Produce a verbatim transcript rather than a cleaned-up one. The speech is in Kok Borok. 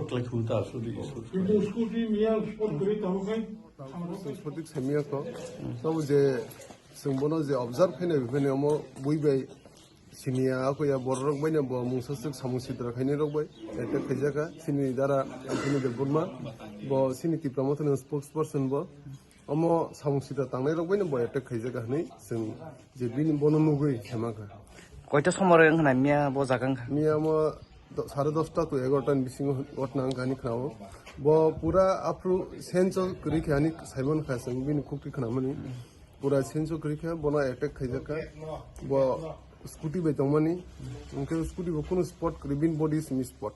spot khlai khun ta, sudi, sudi. Kintu scooty miya spot kori tamo kai. Sotik samia ko. Tamo je chwng bono je observe khaina bifani omo bui bai siniya ako ya borok bai no bo mungsa swk samung sitra khaini rok bai attack khaijaka. Sini dara Anthony Debbarma, bo sini Tipra Mothani spokesperson bo. Omo samung sitra tangnai rok bai no bo attack khaijaka hinwi chwng je bini bono nugwi khema kha. Koita somore wngkha na miya bo jaga wngkha? Miya mo do-, sare dosta to egarota ni bisingo ghotna wngkha hinwi khnao. Bo pura aphru senso kwrwi kha hinwi saimano kha chwng bini khukti khnamani. Pura senso kwrwi kha, bono attack khaijak kha. Bo scooty bai tongmani. Hwnkhe scooty bo kunu spot kwrwi, bini body simi spot.